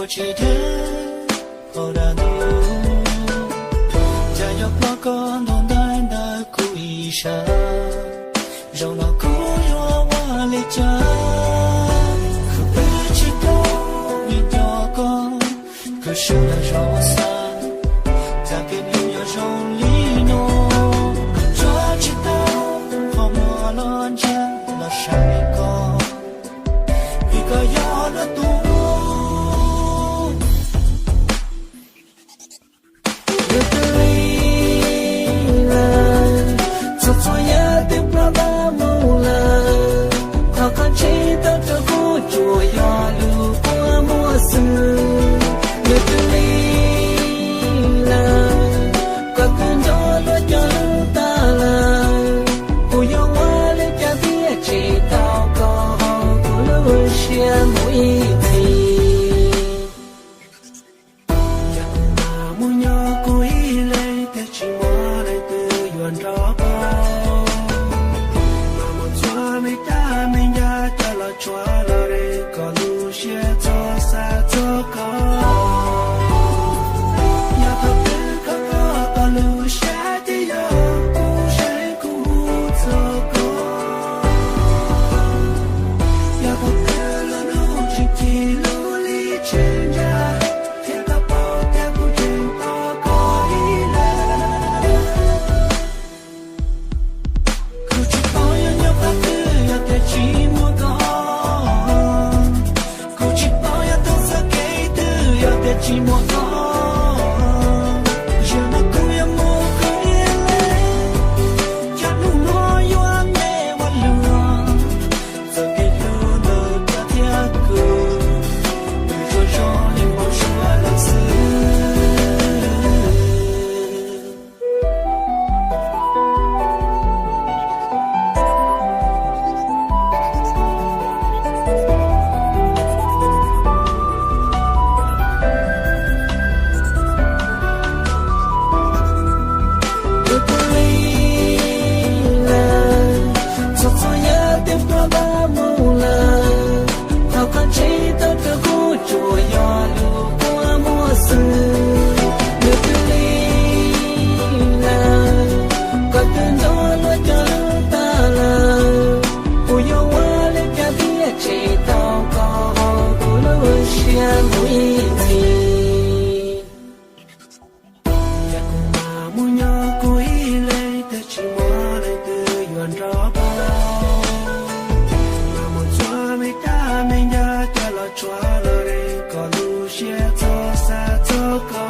Tsis deb hauv dab ntub, cas yuav plob koj ntaus ntaig ntawm kuv ib sab. Zaum no kuv yuav ua li cas, kuv pw tsis tau vim nco koj, kuv sawv los zoo xav, cas kev hlub yuav zoo li no. Kuv tsuas tsis tau qhov muag los ntsia los saib koj, vim koj yog lub tub. Lwm tus li lawm, txhua txhua yam twb ploj ntais mus lawm, qhov koj ntsib tau rau kuv tsuas yog lub kua muag xwb. Lwm tus li lawm, koj twb nco luag cov lus tas lawm, kuv yuav ua li cas thiaj tsim tau koj hauv kuv lub siab mus ib txhis. Yog kuv mam mus nyob kuv ib leeg, thiaj tsis muaj leej twg yuav nrog pab. Mam mus txhua me dag me ncaj, coj los tshuab los de kom lub siab txhob xav txog koj. Yog thaum twg koj koj tau lub siab, thiaj yog kuv zeem kuv txog koj. Yog thaum twg lub hnub tseem ci lub li tseem ntsa, thiaj tau paub tias kuv tseem tos koj ib leeg. Kuv tsis paub yuav nyob qhov twg yog tias tsis muaj koj. Kuv tsis paub yuav taug txoj kev twg yog tias tsis muaj koj. Zaum no kuv yuav mus kuv ib leeg, cas hnub no yuav me ua luag. Txoj kev hlub ntawm koj thiab kuv, nws zoo zoo li npau suav lawm xwb. Lwm tus li lawm, txhua txhua yam twb ploj ntais mus lawm, qhov koj ntsib tau rau kuv tsuas yog lub kua muag xwb. Lwm tus li lawm, koj twb nco luag cov lus tas lawm, kuv yuav ua li cas thiaj tsim tau koj hauv kuv lub siab mus ib txhis. Yog kuv mam mus nyob kuv ib leeg, thiaj tsis muaj leej twg yuav nrog pab. Mam mus txhua me dag me ncaj, coj los tshuab los de kom lub siab txhob xav txog koj.